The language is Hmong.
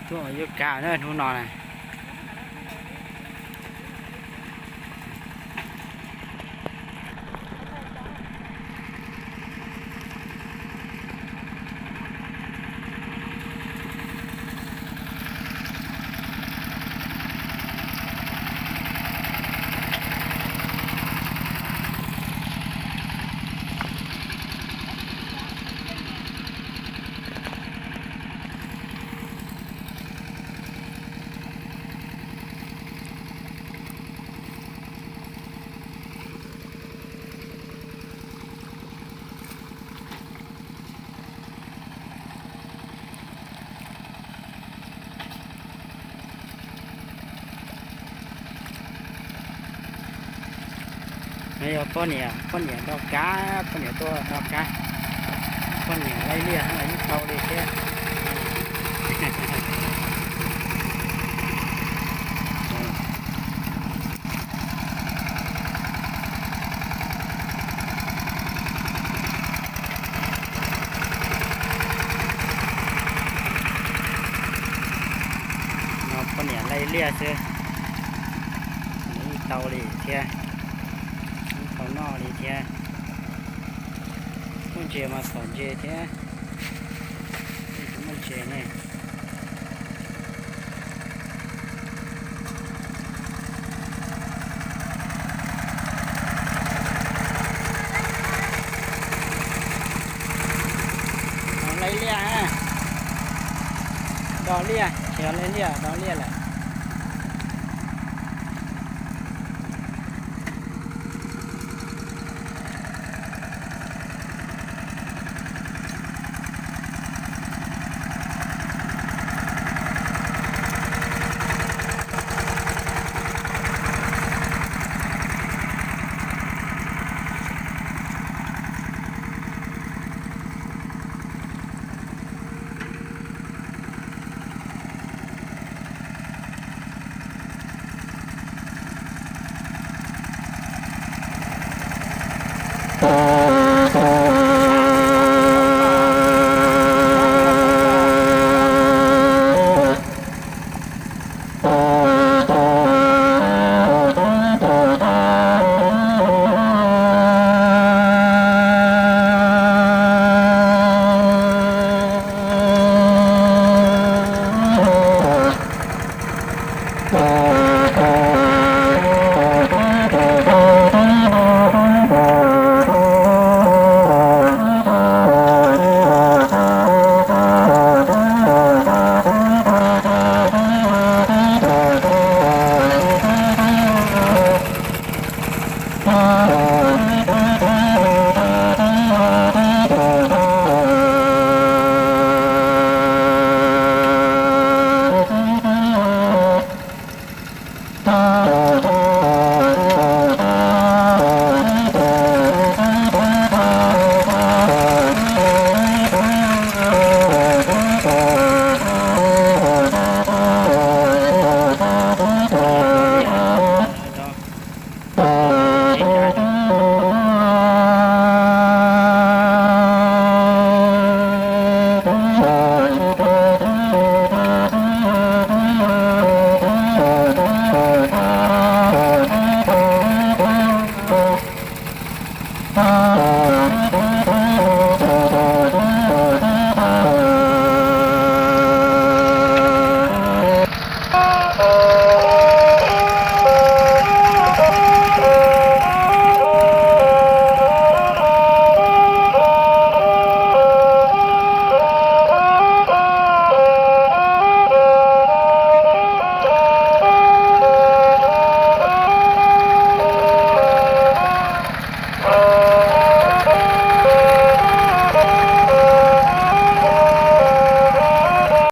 Yuav kav na hnub no na. No yog poj niam, poj niam do kab, poj niam tuaj do kab. Poj niam laij liaj ib tau li thiab. No poj niam laij liaj xwb, ib tau li thiab, ib tau noj li thiab. Muaj ntses mas phom ntses thiab, muaj ntses ne. Laij liaj, do liaj, tsis yog laij liaj, do liaj lawm.